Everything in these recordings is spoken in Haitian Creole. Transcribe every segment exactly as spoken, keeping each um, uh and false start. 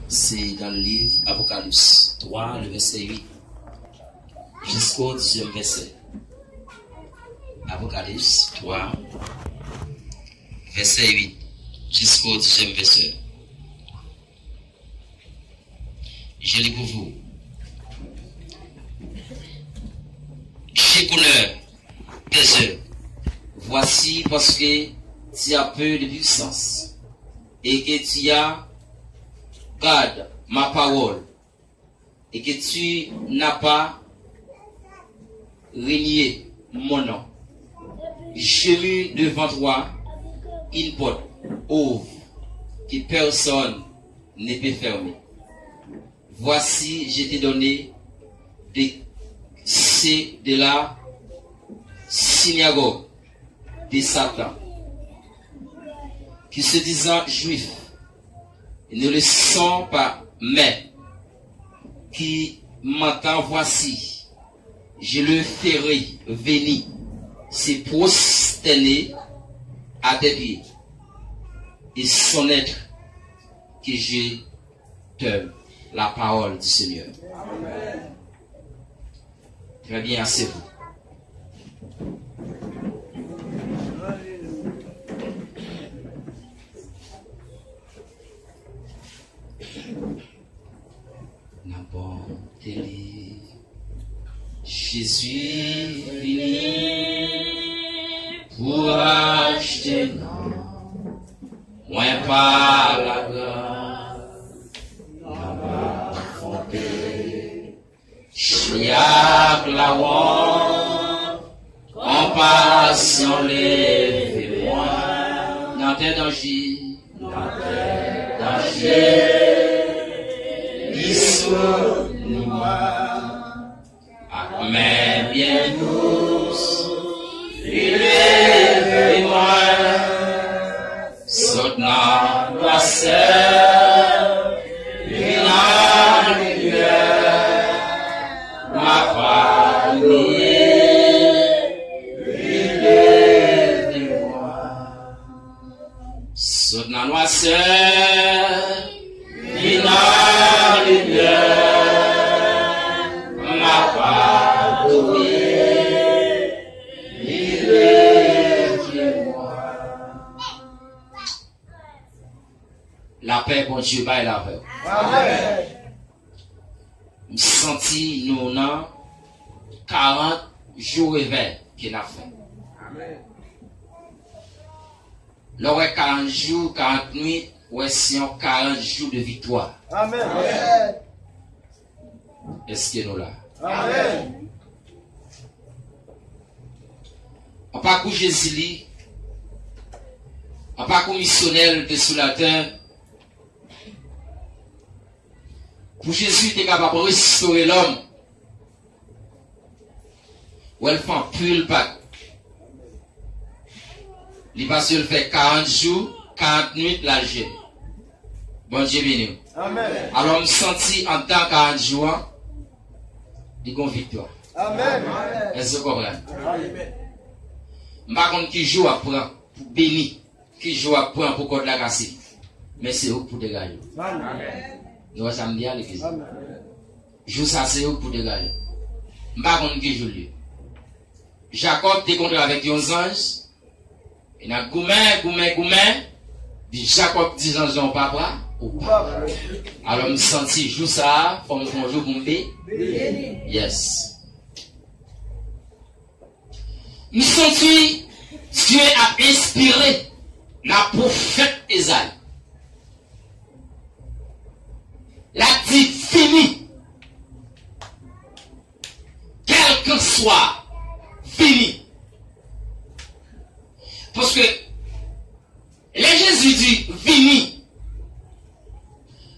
Se nan liv Apokalips twa, le vèsè uit, jisko dizyèm vèsè. Apokalips twa, vèsè uit, jisko dizyèm vèsè. Je lis pour vous. Chikuneur, taiseux. Voici, parce que tu as peu de puissance, et que tu as gardé ma parole, et que tu n'as pas renié mon nom. Je mis devant toi une porte ouverte que personne ne peut fermer. Voici, je t'ai donné des clés de la synagogue de Satan, qui se disant juif, ne le sont pas, mais qui m'entend, voici, je le ferai venir se prosterner à tes pieds et reconnaître que je t'aime. La parole du Seigneur. Très bien, asseyez-vous. N ap chante li. Jezi vini pou achte nanm mwen pa lagras. N ap afwonte chak lawont, konpasyon leve mwen nan tè danje. Nan tè danje, li soutni mwen. Ak men byen dous, li leve mwen. Sot nan nwasè, vin nan limyè. M ap adore, li leve mwen. Sot nan nwasè, vin nan limyè. M ap adore, li leve mwen. Lapè Bondye bay la avè w. Amèn. M santi nou nan karant jou revè ke n ap fè. Lè w wè karant jou, karant nwit, w wè se yon karant jou de viktwa. Amèn. Èske nou la? Amèn. An pakou Jezi li, an pakou misyonè l te sou latè, pou Jezi te kapab restore lòm, wè l fè anpil Pak. Li pase l fè karant jou, karant nwit l al jene. Bondye beni w. Amèn. Alò, m santi anndan karant jou an, li gon viktwa. Amèn. Èske w konprann? Amèn. M pa konn ki jou w ap pran pou beni, ki jou w ap pran pou kòd la kase. Men se ou k pou degaje w. Amèn. Nou wè sa m di a, legliz? Amèn. Jou sa se ou k pou degaje w. M pa konn ki jou l ye. Jakòb te kontre avèk yon zanj. E nan goumen, goumen, goumen, di Jakòb di zanj lan, ou pa pra, ou pa pra. Alò, m santi jou sa a, fò m fè yon jou pou m be-, yes. M santi Dye ap enspire nan pwofèt Ezayi. L ap di, vini. Kèlkanswa, vini. Paske lè Jezi di, vini,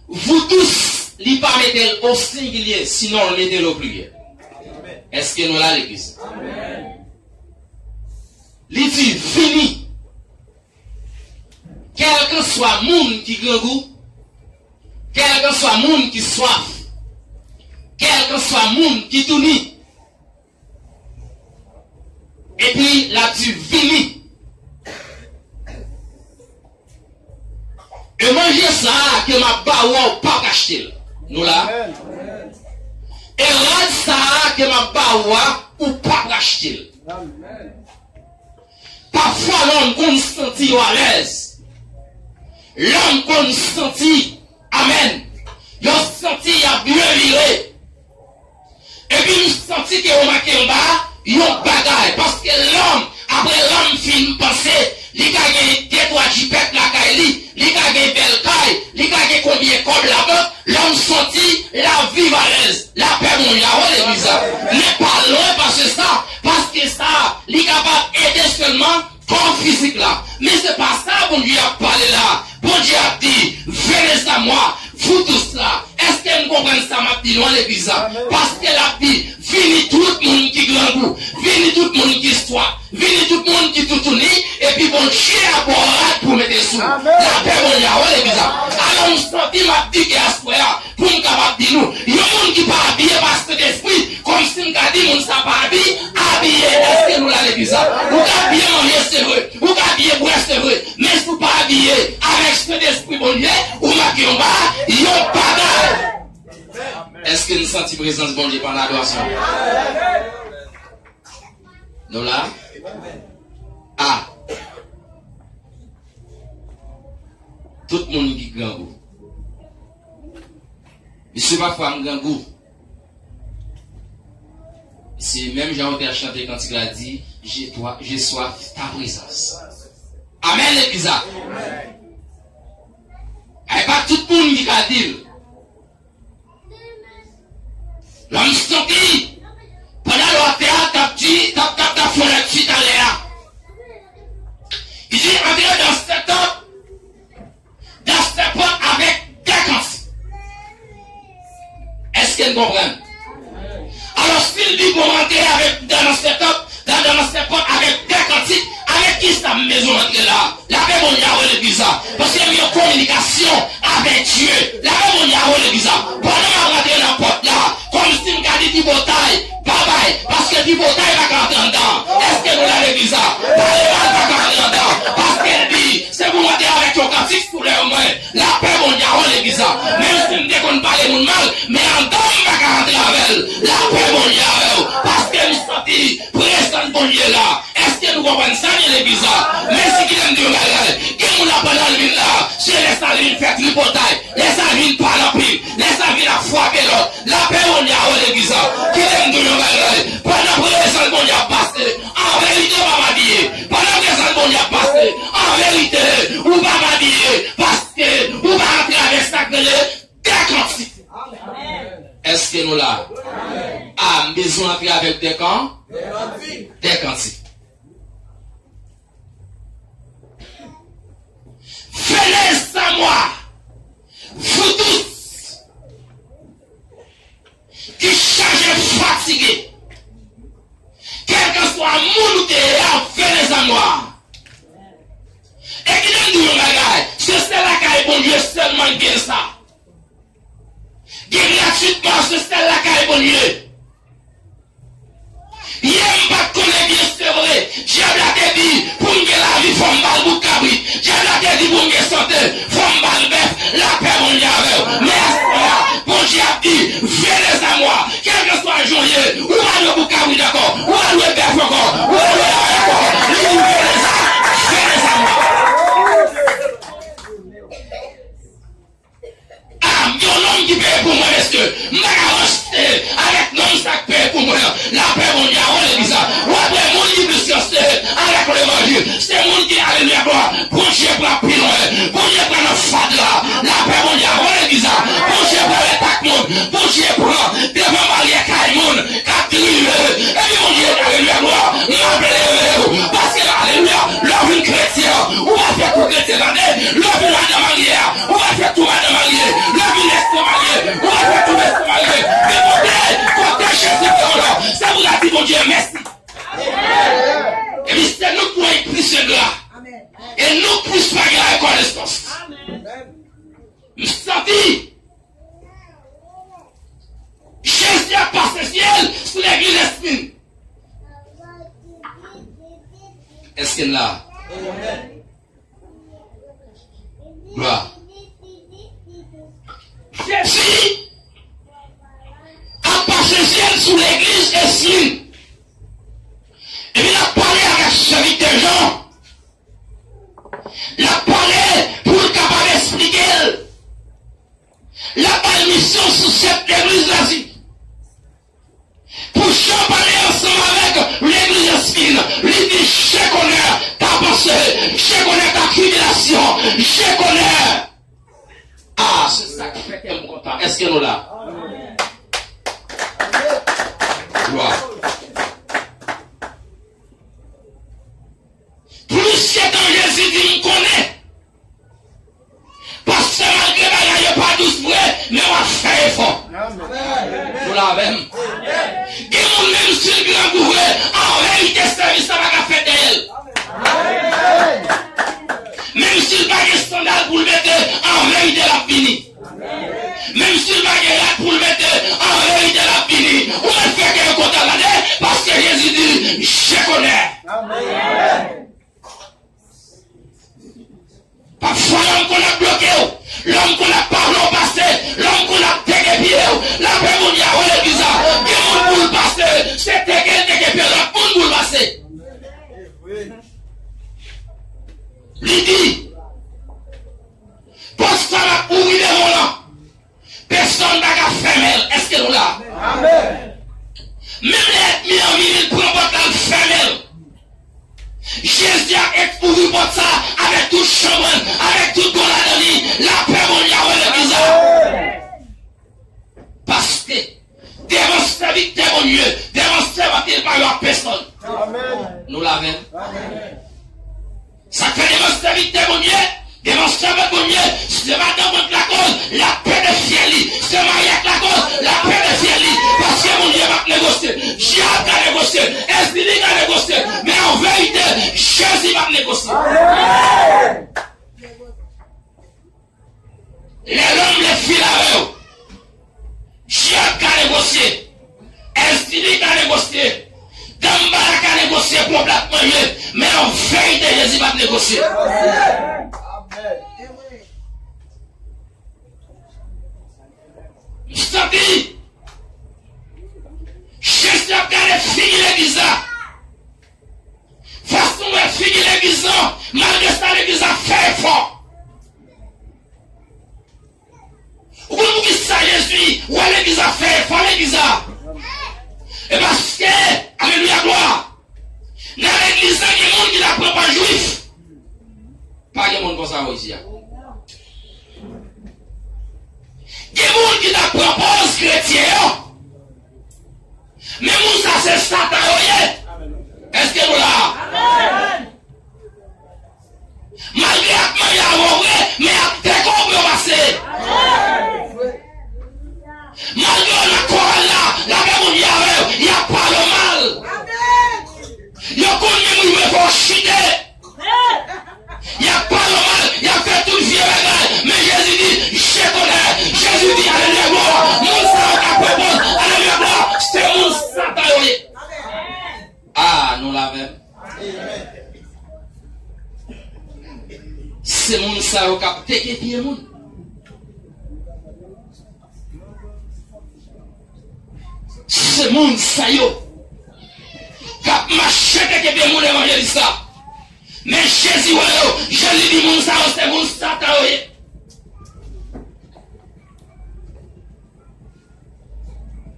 vous tous, li pa mete l o sengilye, sinon l mete l o pliryèl. Èske nou la, legliz? Li di, vini. Kèlkanswa moun ki grangou, kèlkanswa moun ki swaf, kèlkanswa moun ki touni, epi l ap di, vini. E manje sa a ke m ap ba ou a, ou p ap achte l. Nou la? E rad sa a ke m ap ba ou a, ou p ap achte l. Pafwa, lòm konn santi yo alèz. Lòm konn santi, amèn, yo santi y ap byen vire. Epi m santi ke yo make anba yon bagay. Paske lòm, apre lòm fin panse, li ka gen de twa jipèt lakay li, li ka gen bèl kay, li ka gen konbyen kòb labank, lòm santi l ap viv alèz. Lapè Bondye a, o legliz la. Men pa lwen pase sa, paske sa, li kapab ede sèlman kò fizik la. Men se pa sa Bondye ap pale la. Bondye ap di, venez à moi, vous tous là. Èske n konprann sa m ap di nou an legliz la? Paske l ap di, vini tout moun ki grangou, vini tout moun ki swaf, vini tout moun ki toutouni, epi Bondye ap ba w rad pou mete sou. Lapè Bondye a, o legliz la. Alò m santi m ap di ke aswè a, pou m kapab di nou, yon moun ki pa abiye pa Sentespri, kòmsi m ka di moun sa pa abi, abiye. Èske nou la legliz la? Ou ka byen manje, se vre. Ou ka byen bwè, se vre. Men si w pa abiye avèk Sentespri Bondye, ou make anba yon bagay. Èske n santi prezans Bondye pandan adorasyon? Nou la? A. Tout moun ki grangou. Misye pafwa m grangou. Se menm jan yo te ap chante kantik la di, j'ai toi, j'ai soif ta présence. Amèn, legliz la. E pa tout moun ki ka di l. Lòm santi, pandan lòtè a t ap di, t ap, t ap, t ap fè lèkti talè a. Li di, entre dans cette dans ses portes avec des cantiques. Èske n konprann? Alò, si l di pou rantre avèk dans ses portes, dans, dans ses portes avec des cantiques, avèk ki sa m bezwen rantre la? Lapè Bondye a, o legliz la. Paske m gen kominikasyon avèk Dye. Lapè Bondye a, o legliz la. Pandan m ap rantre nan pòt la, kòmsi m ka di tripotay, babay, paske tripotay pa ka antre anndan. Èske nou la legliz la? Pale mal pa ka antre anndan. Paske l di, se pou m antre avèk yon kantik sou lèv mwen. Lapè Bondye a, o legliz la. Menm si m te konn pale moun mal, men anndan m pa ka antre avè l. Lapè Bondye avè w. Paske m santi prezans Bondye la. Èske nou konprann sa, byen legliz la? Men si kite m di yon bagay. Gen moun ap pran lalmin la, se lè sa vin fè tripotay, lè sa vin pale anpil, lè sa vin ap frape lòt. Lapè Bondye a, o legliz la. Kite m di yon bagay. Pandan prezans Bondye ap pase, an verite, w p ap abiye. Pandan prezans Bondye ap pase, an verite, ou p ap abiye. Paske ou pa antre avèk sa k rele de kantik. Èske nou la? A, m bezwen antre avèk de kan? De kantik. Venez à moi, vous tous qui chargez fatigués, kèlkanswa moun ou te ye a, venez à moi. E kite m di w yon bagay, se sèl lakay Bondye sèlman ki gen sa. Gen gratwitman, se sèl lakay Bondye. Yè m pa t konnen byen, se vre. Dyab la te di, pou m gen lavi, fò m ba l bout kabrit. Dyab la te di, pou m gen sante, fò m ba l bèf. Lapè Bondye avè w. Men aswè a, Bondye ap di, venez à moi. Kèlkanswa jan w ye, ou pa dwe bout kabrit ankò. Ou pa dwe bèf ankò. Ou pa dwe lavi ankò. Li di, venez à, venez à moi. A, yon nonm ki peye pou mwen, mesye. M pa ka ranse avèk nonm sa k peye pou mwen an. Lapè Bondye a, o legliz la. W ap wè moun ki plis ranse avèk levanjil. Se moun ki, alelouya, glwa. Bondye pran pi lwen. Bondye pran nan fatra. Lapè Bondye a, o legliz la. Bondye pran ret ak moun. Bondye pran devan baryè kay moun k ap drive. Epi Bondye, alelouya, glwa, m ap leve w. Paske, alelouya, lè w vin kretyen, ou pa fèt pou kretyen, tande. Lè w vin madan marye a, ou pa fèt pou madan marye. Lè w vin mesye marye, ou pa fèt pou mesye marye. Men kote, kote Jezi te w la, se pou w ta di Bondye mèsi. Epi se nou k plis engra. E nou k plis pa gen rekonesans. M santi Jezi ap pase syèl sou legliz Esmin. Èske n la? Glwa. Sou, sou sèt legliz la di, pou Jan pale ansanm avèk legliz Esmin, li di, je connais ta pensée, je connais ta tribulation, je connais. Ah, se sa k fè kè m kontan. Èske nou la? Glwa. Plis ke tan Jezi di, m konnen. Paske malgre bagay yo pa dous vre, men w ap fè efò. Nou la avè m? Gen moun, menm si l grangou vre, an verite, sèvis la pa ka fèt dèyè l. Menm si l pa gen sandal pou l mete, an verite, l ap vini. Menm si l pa gen rad pou l mete, an verite, l ap vini. Ou mèt fè kè yo kontan, gade, paske Jezi di, je connais. Pafwa, lòm konn ap bloke w. Lòm konn ap pa vle w pase. Lòm konn ap teke pye w. Lapè Bondye a, o legliz la. Gen moun pou l pase. Se teke l teke pye lòt moun pou l pase. Li di, pòs sa m ap ouvri devan w lan. Pèsonn pa ka fèmen l. Èske nou la? Amèn. Menm lè ènmi an vini, l pran pòt la, l fèmen l. Jezi ap et-, ouvri pòt sa avèk tout chanm, avèk tout gwo ladan li. Lapè Bondye a, o legliz la. Paske devan sèvitè Bondye, devan sèvitè pa yo a pèsonn. Amèn. Nou la menm? Amèn. Sa k fè devan sèvitè Bondye, devan sèvant Bondye, se madanm mwen k lakòz, l ap pede fyèl li. Se mari a k lakòz, l ap pede fyèl li. Paske Bondye p ap negosye. Dyab ka negosye. Èspri li ka negosye. Men an verite, Jezi p ap negosye. Lè lòm lè fil avè w, dyab ka negosye, èspri ka negosye, danmbala ka negosye pou w plat manje, men an verite Jezi p ap negosye. M santi Jezi ap gade figi legliz la. Fason w wè figi legliz la, malgre sa legliz la fè efò. Ou konn poukisa Jezi wè legliz la fè efò legliz la? E paske, alelouya, glwa, nan legliz la gen moun ki ta pran pòz jwif. Pa gen moun konsa isi a. Gen moun ki ta pran pòz kretyen yo. Men moun sa se Satan yo ye. Èske nou la? Malgre y ap manje avè w vre, men y ap teke w pou yo pase. Malgre w nan koral la, lapè Bondye avè w, y ap pale w mal. Yo konn menm rive fè w chite. Y ap pale w mal, y ap fè tout vye bagay. Men Jezi di, je connais. Jezi di, alelouya, glwa. Moun sa yo k ap pran pòz, alelouya, glwa, se moun Satan yo ye. Ah, nou la menm? Se moun sa yo k ap teke pye moun. Se moun sa yo k ap mache teke pye moun evanjelis la. Men Jezi wè yo, Jezi di moun sa yo se moun Satan yo ye.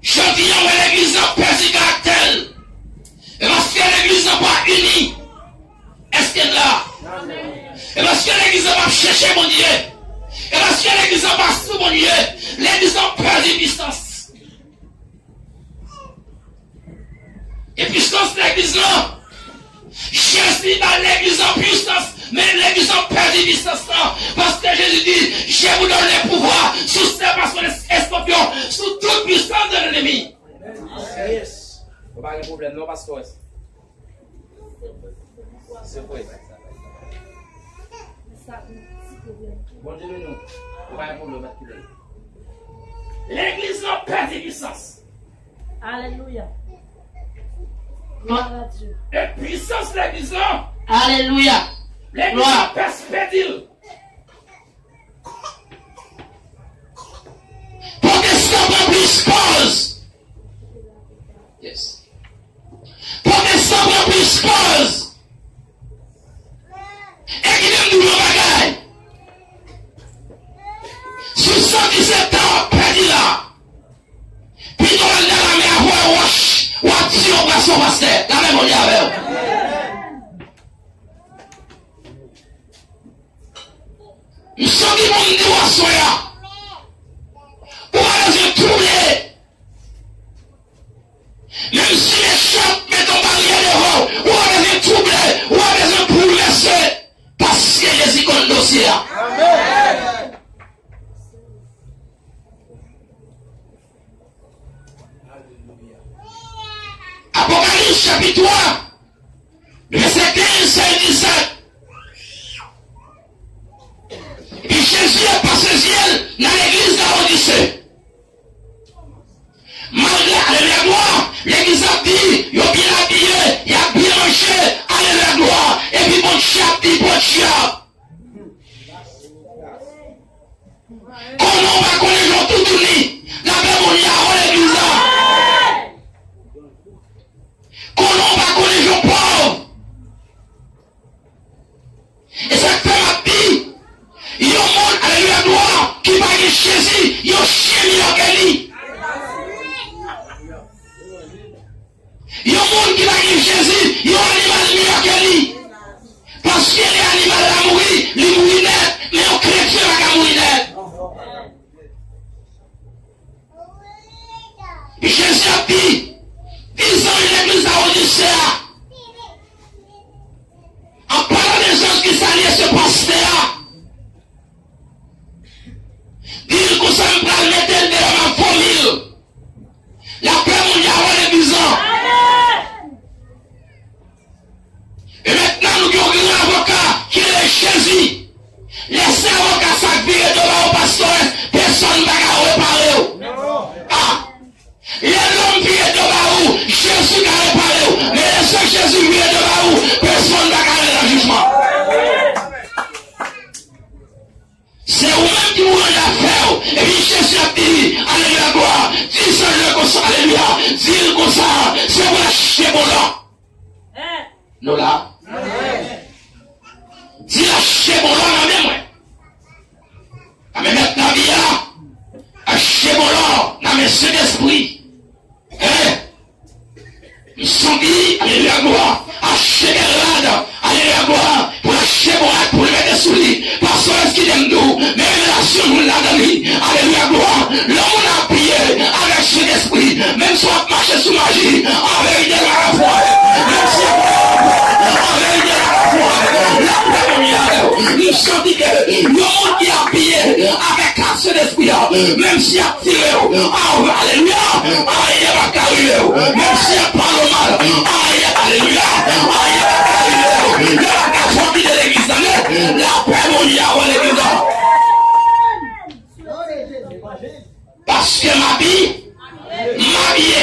Jodi a, wè legliz lan pèdi karaktè l. E paske legliz lan pa ini. Èske n la? E paske legliz lan p ap chèche Bondye. E paske legliz lan pa sou Bondye. Legliz lan pèdi pisans. E pisans legliz lan, Jezi ba legliz lan pisans, men legliz lan pèdi pisans lan. Paske Jezi di, je vous donne le pouvoir sur serpents et scorpions, sur toute puissance de l'ennemi. Yes. Ou pa gen pwoblèm non, pastè. Se vre. Bondye beni w. Ou pa gen pwoblèm, pa kite. Legliz lan pèdi pisans. Alelouya. Glwa a Dye. E pisans legliz lan. Alelouya. Legliz lan pèdi l. Pwotestan pran plis pòz. Yes. Pwotestan pran plis pòz. E kite m di w yon bagay. Si w santi se tan w ap pèdi la, Bondye avè w. M santi pou m di w aswè a, ou pa bezwen twouble. Menm si mechan ap mete yon baryè devan w, ou pa bezwen twouble, ou pa bezwen boulvèse, paske Jezi konn dosye a. Apokalips chapit twa, vèsè kenz, sèz, disèt. Epi Jezi ap pase zye l nan legliz Lawodise. Malgre, alelouya, glwa, legliz ap di, yo byen abiye, y ap byen manje, alelouya, glwa, epi Bondye ap di, podyab. Konnen w pa konnen jan w toutouni, lapè Bondye a, o legliz la. Konnen w pa konnen jan w pòv. E sa k fè m ap di, yon moun, alelouya, glwa, ki pa gen Jezi, yon chen miyò ke li. Yon moun ki pa gen Jezi, yon animal miyò ke li. Paske lè animal la mouri, li mouri nèt, men yon kretyen pa ka mouri nèt. Jezi ap di, di zanj legliz Lawodise a, an palan de zanj ki salye se pastè a, di l konsa, m pral mete l deyò, m ap vomi l. Lapè Bondye avè w, legliz lan. E mentnan, nou gen yon gran avoka ki rele Jezi. Lè se avoka sa k vire do ba ou, pastè, pèsonn pa ka repare w. A! Lè lòm vire do ba ou, Jezi ka repare w. Men lè se Jezi vire do ba ou, pèsonn pa ka ale nan jijman. Se ou menm ki pou ranje afè w. Epi Jezi ap di, alelouya, glwa, di zanj lan konsa, alelouya, di l konsa, se pou l achte bon lò. Nou la? Di l achte bon lò nan men mwen. Nan men mèt lavi a, achte bon lò nan men Sentespri. Hein? M santi, alelouya, glwa, achte bèl rad, alelouya, glwa, pou l achte bon rad pou l mete sou li. Pastè, kite m di w, men revelasyon moun ladan li, alelouya, glwa. Lè moun abiye avèk Sentespri, menm si w ap mache sou maji, an verite, l pa ka fwa. Menm si w ap, an verite, l pa ka fwa. Lapè Bondye avè w. M santi ke yon moun ki abiye avèk kado Sentespri a, menm si y ap tire w, a, alelouya, anyen pa ka rive w. Menm si y ap pale w mal, anyen, alelouya, anyen pa ka rive w. Yo pa ka fè w kite legliz la, men lapè Bondye avè w, legliz la. Paske m abi, m abiye.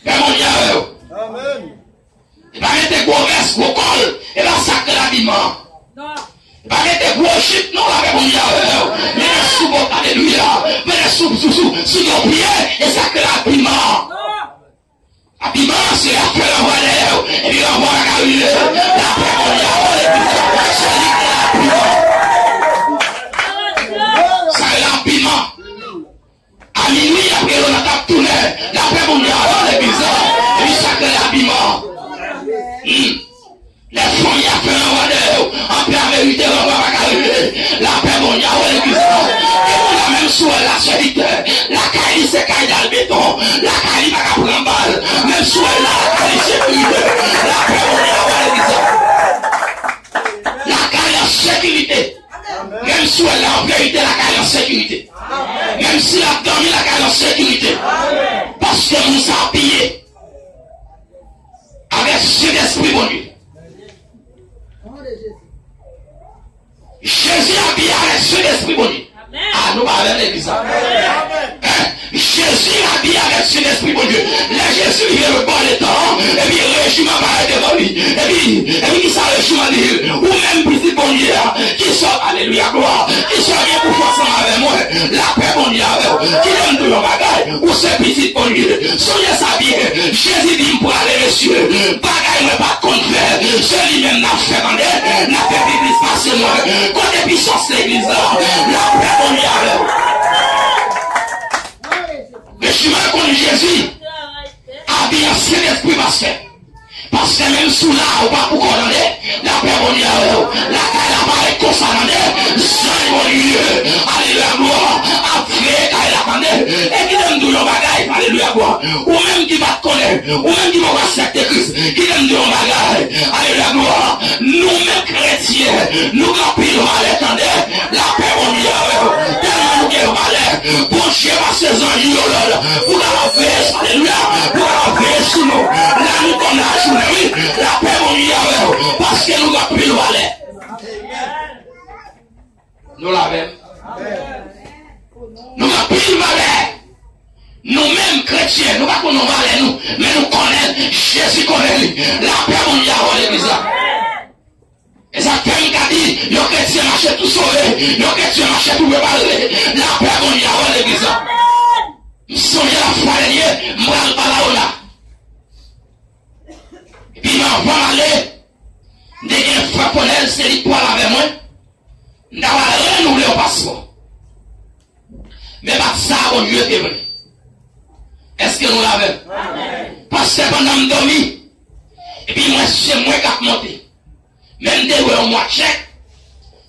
Lapè Bondye avè w. Amèn. E pa mete gwo vès, gwo kòl, e pa sa k rele abiman. Non. E pa mete gwo jip, non, lapè Bondye avè w. Mennen sou bòk, alelouya. Mennen sou, sou, sou, sou do pye, e sa k rele abiman. Non. Abiman, se afè ranvwa dèyè w. Epi ranvwa pa ka rive. Lapè Bondye avè w, epi se li k rele abiman. Sa rele abiman. A minwi, y ap rele w nan tap tounen. Lapè Bondye avè w, legliz la. Epi sa k rele abiman. Hmm. Lè fanmi ap fè ranvwa dèyè w, anpè a verite, ranvwa pa ka rive. Lapè Bondye avè w, legliz la. Gen moun la, menm si w wè l la sèvitè, lakay li se kay dal beton. Lakay li pa ka pran bal. Menm si w wè l la, lakay li sekirize. Lapè Bondye avè w, legliz la. Lakay an sekirite. Menm si w wè l la an verite, lakay an sekirite. Menm si l ap dòmi, lakay an sekirite. Paske moun sa abiye avèk Sentespri Bondye. Jezi abiye avèk Sentespri Bondye. A, nou pa avè m legliz la. Hein? Jezi abiye avèk Sentespri Bondye. Lè Jezi rive lòt bò letan an, epi rejiman parèt devan li. Epi, epi kisa rejiman di l? Ou menm pitit Bondye a, kisa, alelouya, glwa, kisa w gen pou fè ansanm avè mwen? Lapè Bondye avè w. Kite m di w yon bagay, ou se pitit Bondye. Sonje sa byen. Jezi di, m prale, mesye. Bagay mwen pa t konn fè, se li menm n ap fè, tande. N ap fè pi plis pase mwen. Kote pisans legliz la? Lapè Bondye avè w. Rejiman yo konn Jezi, Sentespri, pastè. Pastè, menm si w la, ou pa poukò, tande. Lapè Bondye avè w. Lakay la parèt konsa, tande. Zanj Bondye, alelouya, glwa, ap veye kay la, tande. E kite m di w yon bagay, alelouya, glwa. Ou menm ki pa t konnen, ou menm ki poko aksepte Kris, kite m di w yon bagay, alelouya, glwa. Nou menm kretyen, nou gen anpil valè, tande. Lapè Bondye avè w. Tèlman nou gen valè, Bondye pase zanj yo lòd pou kapab veye, alelouya, pou kapab veye sou nou. La nou konn lajounen, wi. Lapè Bondye avè w, paske nou gen anpil valè. Nou la avè m? Nou gen anpil valè. Nou menm kretyen, nou pa konn non valè nou, men nou konnen l. Jezi konnen li. Lapè Bondye avè w, legliz la. E sa k fè m ka di, yon kretyen mache tou sove, yon kretyen mache tou prepare. Lapè Bondye avè w, legliz la. M sonje lafwa dènye, m pral Balaona. Epi anvan m ale, m te gen frè Fonèl, se li k pral avè mwen. M ta pral renouvle yon paspò. Men pa t sa Bondye te vle. Èske nou la avè m? Pastè, pandan m dòmi, epi m wè se mwen k ap monte. Men m te dwe yon mwa tchèk,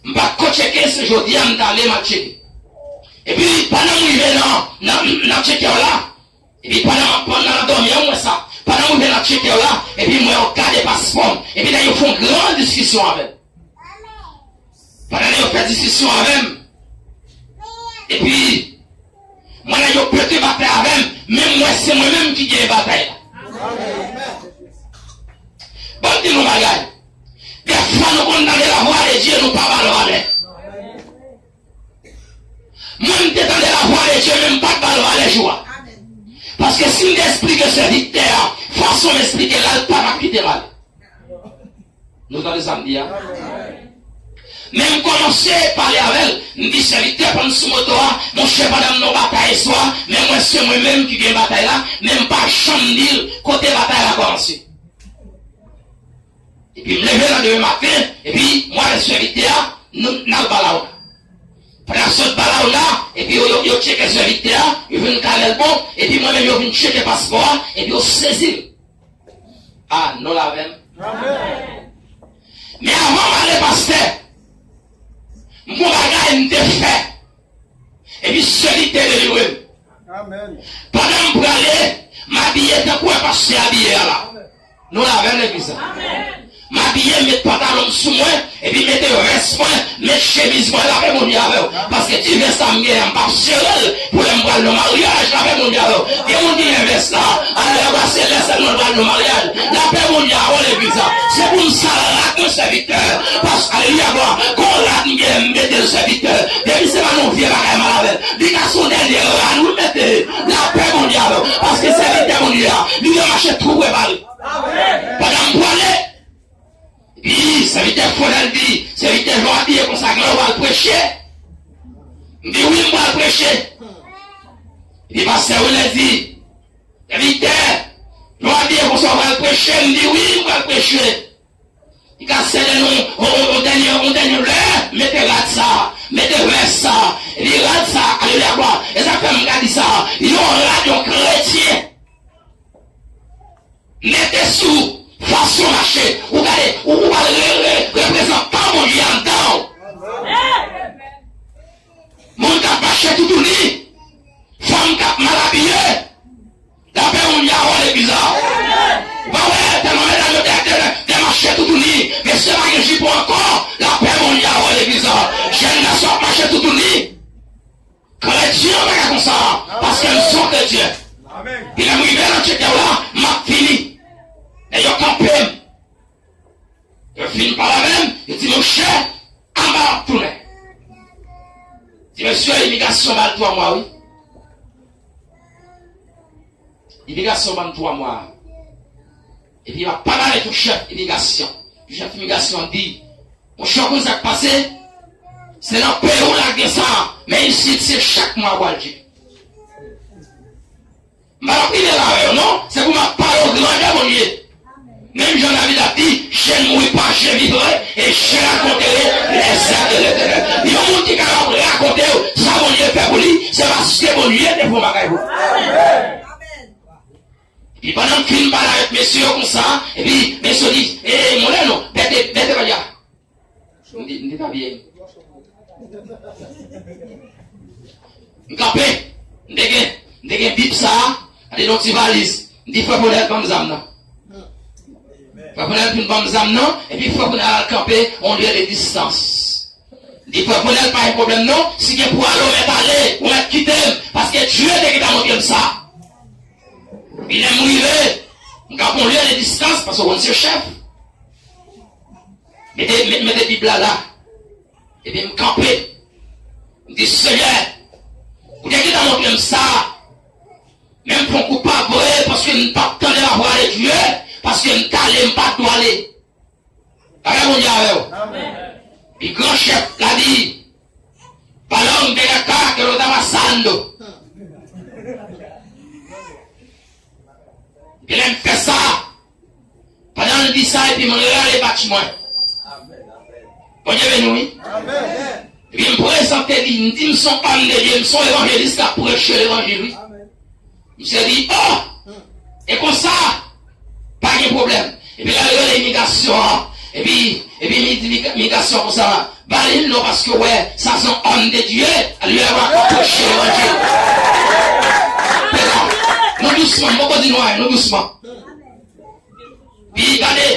m pa t ko tcheke, se jodi a m t ale, m al tcheke. Epi pandan m rive nan, nan, nan tchekè la, epi pandan, pandan m dòmi an, m wè sa. Pandan m rive nan tchekè la, epi m wè yo gade paspò m, epi nèg yo fè yon gran diskisyon avè m. Pandan nèg yo fè diskisyon avè m, epi mwen, nèg yo pete batay avè m, men m wè se mwen menm ki genyen batay la. Ban m di nou bagay. Dèfwa nou konn tande lavwa de Dye, nou pa ba l valè. Mwen, m te tande lavwa de Dye, men m pa t ba l valè jou a. Paske si m te esplike sèvitè a fason m esplike l la, l pa t ap kite m ale. Nou tande sa m di a? Men m kòmanse pale avè l. M di, sèvitè, pann sou moto a, monchè, pandan m nan batay swa, men mwen se mwen menm ki gen batay la, men m pa janm di l kote batay la kòmanse. Epi m leve landemen maten, epi mwen avèk sèvitè a, nou, n al Balaona. Pandan n sot Balaona, epi yo, yo, yo tcheke sèvitè a, yo vin kale l bon, epi mwen menm yo vin tcheke paspò a, epi yo sezi l. A, nou la avè m? Men avan m ale, pastè, m gon bagay m te fè. Epi sèvitè delivre m. Pandan m prale, m abiye tankou wè pastè abiye a la. Nou la avè m, legliz la? M abiye, m met pantalon m sou mwen, epi mete vès mwen, met chemiz mwen, lapè Bondye avè w. Paske ti vès la m genyen an, m p ap sere l pou lè m pral nan maryaj, lapè Bondye avè w. Gen moun ki gen vès la, alelouya, se lè sèlman l pral nan maryaj. Lapè Bondye avè w, legliz la. Se pou m sal rad mwen, sèvitè. Paske, alelouya, glwa, gon rad m genyen, m mete l, sèvitè. Depi se pa nan yon vye bagay m al avè l. Li ka se yon dènye rad wi m mete. Lapè Bondye avè w. Paske sèvitè Bondye a, li dwe mache tou prepare. Pandan m prale, epi sèvitè Fonèl di, sèvitè, jan w abiye konsa, gen lè w pral preche? M di, wi, m pral preche. Epi pastè Wilens di, sèvitè, jan w abiye konsa, w pral preche? M di, wi, m pral preche. Li ka sède nou yon, yon, yon dènye, yon dènye lè, mete rad sa, mete vès sa, epi rad sa, alelouya, glwa. E sa k fè m ka di sa, yon rad yon kretyen mete sou fason mache, ou gade, ou, ou pral re, re, reprezantan Bondye anndan w. Moun k ap mache toutouni, fanm k ap mal abiye, lapè Bondye avè w, legliz la. Ou pa wè, tèlman medam yo te, te, te mache toutouni, mesye pa gen jipon ankò, lapè Bondye avè w, legliz la. Jèn gason ap mache toutouni. Kretyen pa ka konsa, paske m se yon kretyen. Epi lè m rive nan tchekè la, m ap vini. Nèg yo kanpe m. Yo fin pale avè m, yo di, monchè, anba w ap tounen. Di, mesye, imigrasyon ba l twa mwa, wi. Imigrasyon ban m twa mwa. Epi m ap pale avèk yon chèf imigrasyon. Chèf imigrasyon di, monchè, w konn sa k pase? Se nan peyi w la k gen sa, men isit se chak mwa w pral tcheke. M pa t ap rive la avè w non, se pou m ap pale w grandè Bondye. Menm jan David ap di, je ne mourrai pas, je vivrai, et je raconterai les actes de l'Éternel. Yon moun ki kapab rakonte w sa Bondye fè pou li, se paske Bondye te fè yon bagay pou li. Epi pandan m fin pale avèk mesye yo konsa, epi mesye yo di, "E, e, Moleno, bèt de, bèt de bagay la." M di, m di, "Pa byen." M kanpe, m te gen, m te gen Bib sa a, gade yon ti valiz. M di, "Frè Ponèl, ban m zam nan." Frè Ponèl fin ban m zam nan, epi frè Ponèl al kanpe yon lye de distans. M di, "Frè Ponèl, pa gen pwoblèm non, si gen pou ale, ou mèt ale, ou mèt kite m, paske Dye te gentan montre m sa." Epi lè m rive, m kanpe yon lye de distans, paske w konn se chèf. Mete, met, mete Bib la la. Epi m kanpe. M di, "Senyè, ou te gentan montre m sa. Men m fè yon kou pa vre, paske m p ap tande lavwa de Dye, paske m t ale, m pa t dwe ale." Bagay Bondye avè w. Epi gran chèf la di, "Balón de acá que lo está pasando." Epi lè m fè sa, pandan l di sa, epi m rale batch mwen. Bondye beni w, wi. Epi m prezante li, m di, "M se yon òm de Dye, m se yon evanjelis k ap preche levanjil, wi." Misye di, "Oh! E konsa? Pa gen pwoblèm." Epi lè l rele imigrasyon an, epi, epi li di migra-, imigrasyon konsa, "Ba li l non, paske w wè, sa se yon òm de Dye, li wè w ap preche levanjil." Pèpa, nou dousman, m poko di nou anyen, nou dousman. Pi gade,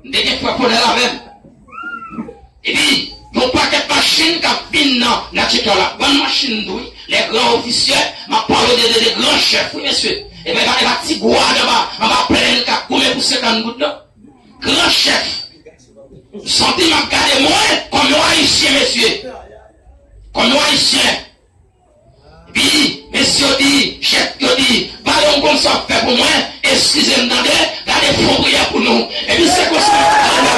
m te gen frè Ponèl avè m. Epi, yon pakèt machin k ap vin nan, nan Tchekè la. Bann machin tou, wi. Lè gran ofisye, m ap pale de, de, de gran chèf, wi, mesye. E pa, e pa, e pa ti gwa anba, anba plèn k ap goumen pou senkant goud, non. Gran chèf. Santi m ap gade mwen kòm yon Ayisyen, mesye. Kòm yon Ayisyen. Epi, mesye yo di, chèf yo di, "Balón, konn sa w ap fè pou mwen, eskize m tande, gade fon priyè pou nou." Epi se konsa, m ap gade,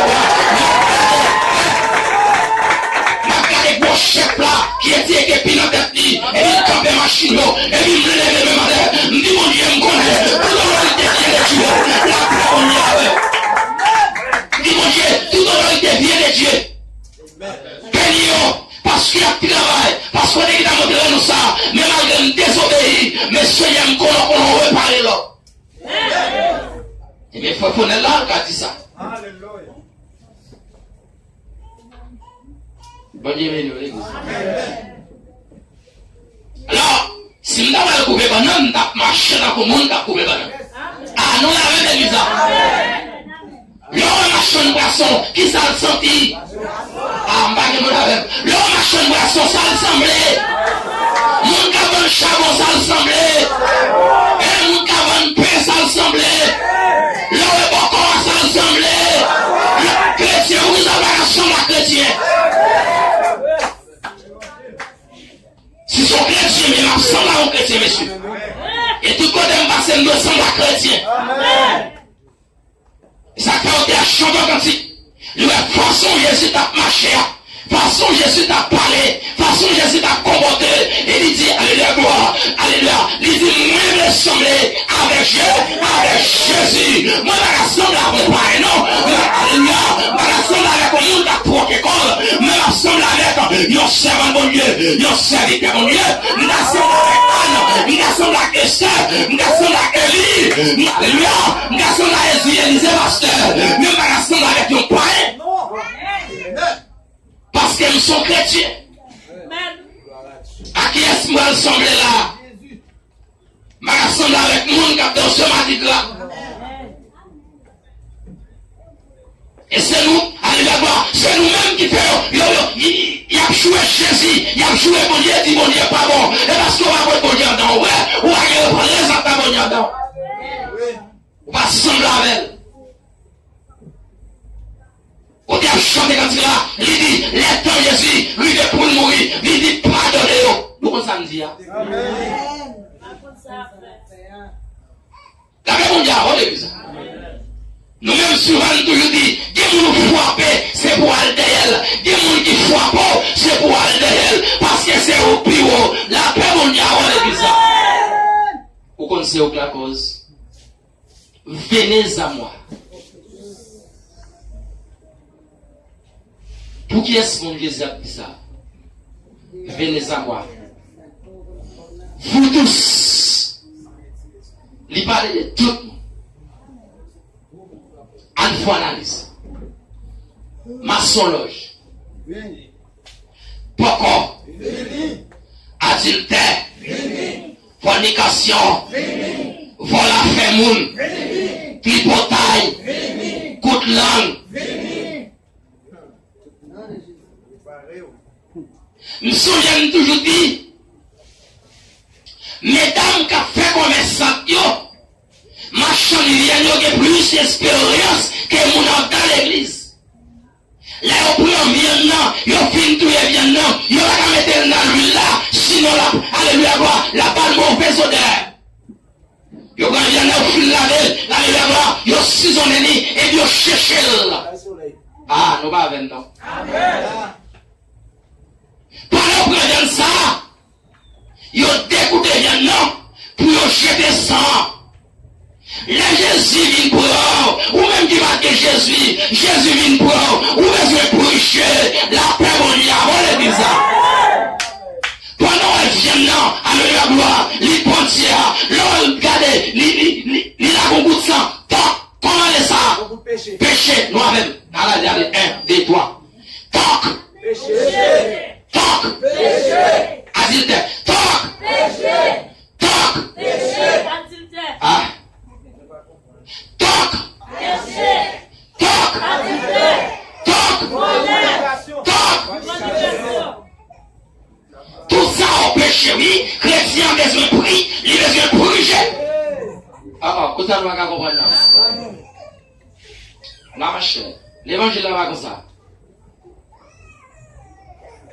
m ap gade gwo chèf la, ki etye kepi nan tèt li, epi l kanpe machin yo, epi m leve men m anlè, m di, "Bondye, m konnen, tout otorite vyen de Dye, lapè Bondye avè w." M di, "Bondye, tout otorite vyen de Dye." Beni yo, paske y ap travay, paske w te gentan montre nou sa, men malgre m dezobeyi, men Senyè m konnen w konnen w repare lòt. Ebyen, frè Fonèl la, l ka di sa. Bondye beni w, legliz. Alò, si m ta pral koupe bannann, m t ap mache tankou moun k ap koupe bannann. A, nou la menm legliz la. Lè w wè machann pwason, kisa l santi? A, m pa gen moun avè m. Lè w wè machann pwason, sa l sanble? Moun k ap vann chabon, sa l sanble? E moun k ap vann pen, sa l sanble? Lè w wè bòkò a, sa l sanble? Lè w wè kretyen, ou kisa w pa ka sanble ak kretyen? Si se yon kretyen, men m ap sanble ak yon kretyen, mesye. E tout kote m pase, m dwe sanble ak kretyen. E sa k fè yo te ap chante yon kantik. Li wè fason Jezi t ap mache a, fason Jezi t ap pale, fason Jezi t ap konpòte, e li di, "Alelouya, glwa, alelouya." Li di, "Mwen vle sanble avèk Je, avèk Jezi. Mwen pa ka sanble avèk yon payen, non. Mwen, alelouya, mwen pa ka sanble avèk yon moun k ap twoke kò l. Mwen ap sanble avèk yon sèvant Bondye, yon sèvitè Bondye." M ka sanble avèk Ann, m ka sanble ak Estè, m ka sanble ak Eli, m, alelouya, m ka sanble ak Ezi, Elize, pastè, men m pa ka sanble avèk yon payen. Paske m se yon kretyen. A kiyès m pral sanble la? M pa ka sanble avèk moun k ap danse madigra. E se nou, alelouya, glwa, se nou menm ki fè yo, yo, yo, y, y ap joure Jezi, y ap joure Bondye, di Bondye pa bon. E paske w pa pot Bondye anndan w, ou wè, ou pa gen reprezantan Bondye anndan w. Ou pa sanble avè l. Kote y ap chante kantik la, li di, lè tan Jezi rive pou l mouri, li di, padone yo. Nou konn sa m di a? Gade Bondye a, o legliz. Nou menm, souvan, nou toujou di, gen moun ou frape, se pou w al dèyè l. Gen moun ki frape w, se pou w al dèyè l. Paske se ou pi wo. Lapè Bondye a, o legliz la. Ou konn se ou k lakòz. Venez à moi. Pou kiyès moun Jezi ap di sa? Venez à moi. Vous tous. Li pale de tout moun. Ann fè analiz. Masonlòj. Pòkò. Adiltè. Fònikasyon. Vòl afè moun. Tripotay. Kout lang. M sonje m toujou di, medam k ap fè komès sant yo, machann vyann yo gen plis esperyans ke moun anndan legliz. Lè yo pran vyann nan, yo fin touye vyann nan, yo pa ka mete l nan lwil la, sinon l ap, alelouya glwa, l ap ba l move odè. Yo pran vyann nan, yo fin lave l, alelouya glwa, yo sizonnen li, epi yo cheche l. Ah, nou pa avè m non. Pandan yo pran vyann sa a, yo degoute vyann nan pou yo jete san an. Lè Jezi vin pran w, ou menm ki pa t gen Jezi, Jezi vin pran w, ou bezwen preche lapè Bondye avè w legliz la. Pandan w wè vyann nan, alelouya glwa, li Bondye a, lè w gade, li, li, li, li la gon gout san, tòk, kòmande sa. Peche, nou avè m. Ala, gade, en, de, twa. Tòk. Tòk. Adiltè. Tòk. Tòk. Ah. Tòk. Tòk. Tòk. Tòk. Tout sa yo peche, wi. Kretyen an bezwen pri, li bezwen prije. Ah, ah, kote sa nou pa ka konprann nan? La, monchè, levanjil la pa konsa.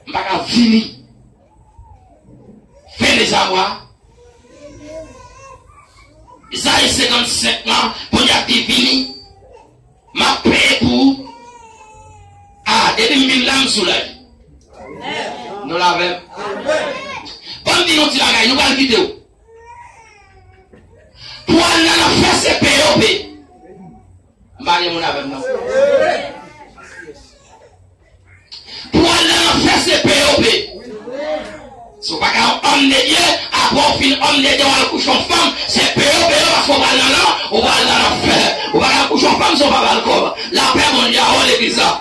M pa ka vini. Fen dezamwa. Izayi senkannsenk lan, Bondye ap di vini. M ap peye pou ou. Ah, depi m vin la, m soulaje. Nou la avè m? Ban m di nou ti bagay, nou pral kite w. Pou al nan lanfè, se peye w peye. M pa gen moun avè m non. Pou al nan lanfè, se peye w peye. Si w pa ka yon òm de Dye, apre w fin òm de Dye, w al kouche yon fanm, se peye w peye, paske w pral nan lan, ou pral nan lanfè. Ou pa ka kouche yon fanm si w pa ba l kòb. Lapè Bondye avè w legliz la.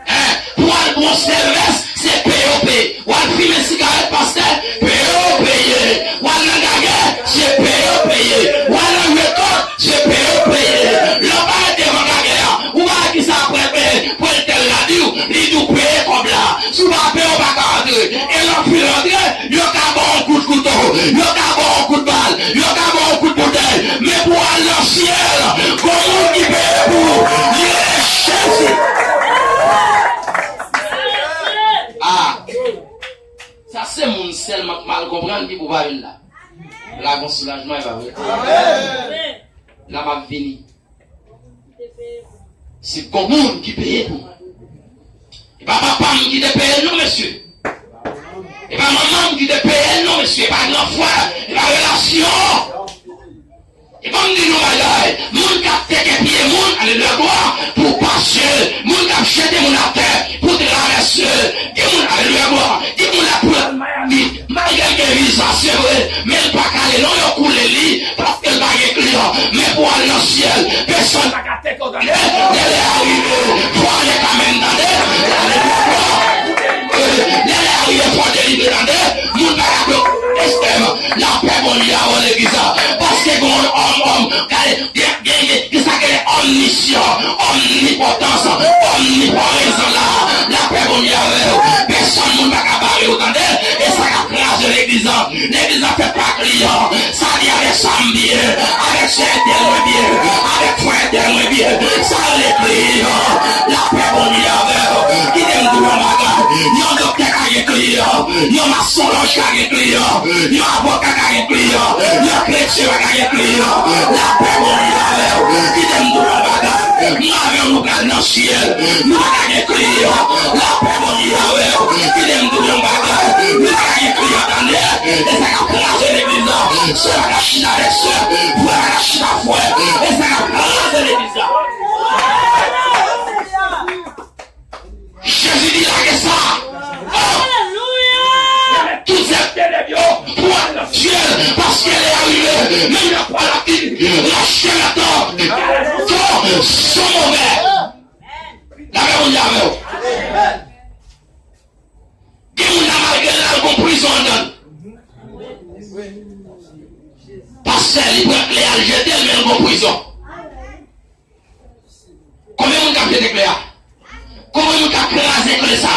Hein? Pou al bwonse vès, se peye w peye. W al fimen sigarèt, pastè, peye w peye. W al nan gagè, se peye w peye. W al nan jwe kòk, se peye w peye. Lè w parèt devan gagè a, ou pa wè kisa apre peye, pou entèl la di w, li di w peye kòb la. Si w pa peye, w pa ka antre. E lè w fin rantre, yo ka ba w yon kout kouto, yo ka ba w yon kout bal, yo ka ba w yon kout boutèy. Men pou w al nan syèl, gon moun ki peye pou ou, li rele Jezi. Ah. Sa se moun sèlman k mal konprann ki pou pa vin la. La gon soulajman, e pa vre? La m ap vini. Se gon moun ki peye pou mwen. E pa papa m ki te peye l non, mesye. E pa manman m ki te peye l non, mesye. E pa gran frè, e pa relasyon. E ban m di nou bagay, moun k ap teke pye moun, alelouya glwa, pou pase, moun k ap jete moun atè, pou travèse, gen moun, alelouya glwa, gen moun la pou l al Miami, malgre l gen viza, se vre, men l pa ka ale non, yo koule li, paske l pa gen kliyan, men pou al nan syèl, pèsonn pa ka teke w, tande, lè lè a rive, fò ale kanmenm, tande, alelouya glwa, lè lè a rive, fò delivre, tande, moun pa ka bloke, estèm, lapè Bondye avè w legliz la, paske gen yon òm, òm, gade, Gen, gen, gen, gen sa k rele omnisyan, omnipotans, omniprezan la. Lapè Bondye avè w. Pèsonn moun pa ka bare w, tande? E sa k ap kraze legliz lan. Legliz lan fèt pa kliyan. Sa li avèk sa m byen, avèk sè entèl mwen byen, avèk frè entèl mwen byen. Sa rele kliyan. Lapè Bondye avè w. Kite m di w yon bagay. Yon doktè ka gen kliyan. Yon masonlòj ka gen kliyan. Yon avoka ka gen kliyan. Yon kretyen pa ka gen kliyan. Lapè Bondye avè w. Kite m di w yon bagay. Mwen avè w nou pral nan syèl. Nou pa ka gen kliyan. Lapè Bondye avè w. Kite m di w yon bagay. Nou pa ka gen kliyan, tande. E sa k ap kraze legliz la. Sè pa ka chita avèk sè. Frè pa ka chita frè. E sa k ap kraze legliz la. Jezi di lage sa. Oh! Tout zèv tenèb yo pou al nan syèl, paske lè a rive, menm lè pwa l ap di Pastè, li pran kle a, l jete l, men l gon prizon. Konbyen moun k ap jete kle a? Konbyen moun k ap kraze kle sa?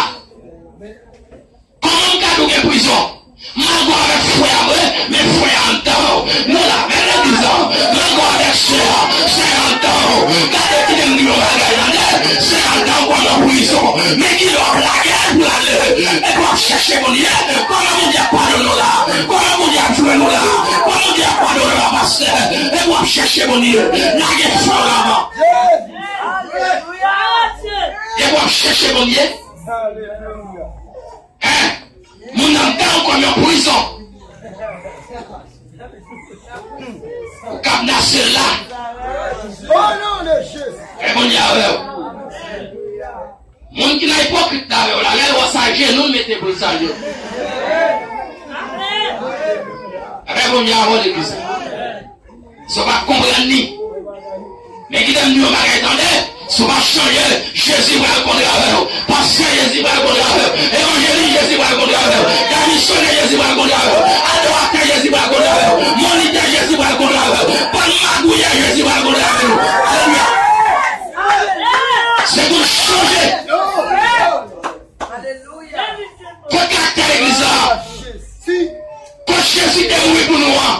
Kòman m ka di w gen prizon? M ango avèk frè a vre, men frè a anndan w. Nou la, men legliz la. M ango avèk sè a, sè a anndan w. Gade, kite m di yon bagay, tande. Sè a anndan w kòm yon prizon. Men kilè w ap lage l pou l ale. Epi w ap chèche Bondye. Kòman Bondye ap padone w la? Kòman Bondye ap jwenn w la? Kòman Bondye ap padone w la, pastè? Epi w ap chèche Bondye. Lage frè w la avan. Epi w ap chèche Bondye. Hein? Moun nan anndan w kòm yon prizon. Ou k ap nase la. Fè Bondye avè w. Moun ki nan ipokrit la avè w la, lè l wè sa, jenou l mete pou l salye w. Fè Bondye avè w, legliz la. Si w pa konprann li. Men kite m di yon bagay, tande. Si w pa chanje, Jezi pral kontre avè w. Pastè, Jezi pral kontre avè w. Evanjelis, Jezi pral kontre avè w. Gad misyonè, Jezi pral kontre avè w. Adoratè, Jezi pral kontre avè w. Monitè, Jezi pral kontre avè w. Bann magouyè, Jezi pral kontre avè nou. Alelouya. Se pou n chanje. Kot karaktè legliz la? Kot Jezi te mouri pou nou an?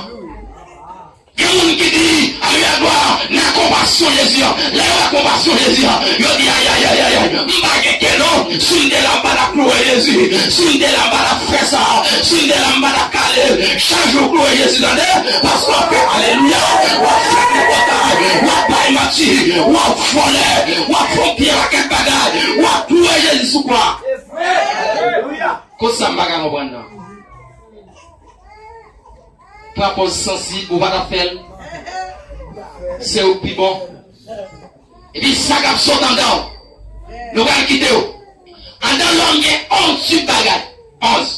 Gen moun ki di, alelouya, glwa, nan konpasyon Jezi an. Lè yo wè konpasyon Jezi an, yo di, ayayayayay, m pa gen kè non. Si m te la, m pa t ap louwe Jezi. Si m te la, m pa t ap fè sa. Si m te la, m pa t ap kale l. Chak jou w louwe Jezi, tande, paske w ap fè alelouya, w ap fè tripotay, w ap bay manti, w ap vòlè, w ap fè yon pye pakèt bagay, w ap louwe Jezi sou kwa. Kot sa m pa ka konprann nan? Pran pòz sansib, ou pa t ap fè l. Se ou k pi bon. Epi sa k ap sot anndan w, nou pral kite w. Anndan lòm gen onz tip bagay. Onz.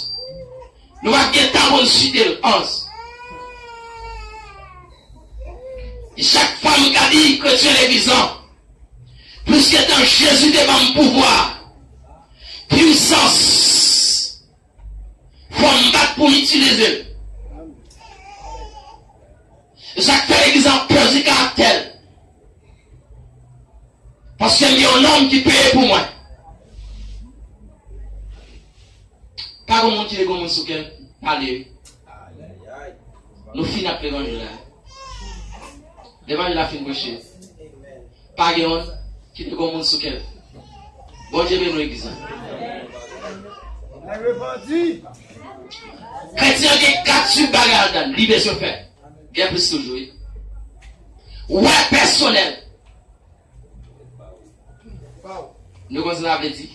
Nou p ap gen tan pou n site l. Onz. Chak fwa m ka di kretyen legliz lan, pliske tan Jezi te ban m pouvwa, pwisans, fò m bat pou m itilize l. E sa k fè legliz lan pèdi karaktè l. Paske m gen yon nonm ki peye pou mwen. Pa gen moun ki te gen moun sou kè l, pale wi. Nou fin ak levanjil la. Levanjil la fin preche. Pa gen yon ki te gen moun sou kè l. Bondye beni w, legliz la. Kretyen gen kat tip bagay ladan l li bezwen fè. Gen plis toujou, wi. Wè pèsonèl. Nou konn sa sa vle di?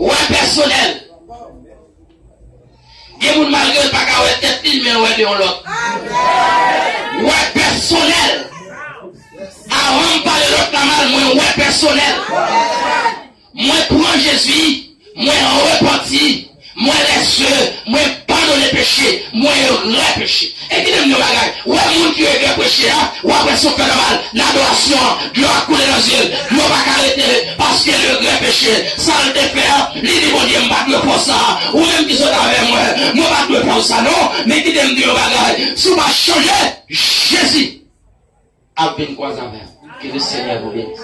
Wè pèsonèl. Gen moun malgre l pa ka wè tèt li, men l wè de yon lòt. Wè pèsonèl. Avan m pale lòt la mal, mwen wè pèsonèl. Mwen pran Jezi, mwen repanti, mwen lèse, mwen padone peche, mwen regrè peche. E kite m di yon bagay, wè moun ki regrè peche a, w ap wè si w fè l mal, nan adorasyon an, dlo ap koule nan zye l, dlo pa ka rete, paske regrè peche, sa l te fè a, li di Bondye, m pa t dwe fè w sa, ou menm ki sot avè mwen, mwen pa t dwe fè w sa non, men kite m di yon bagay, si w pa chanje, Jezi ap vin kwaze avè w. Ke le Senyè vou beni.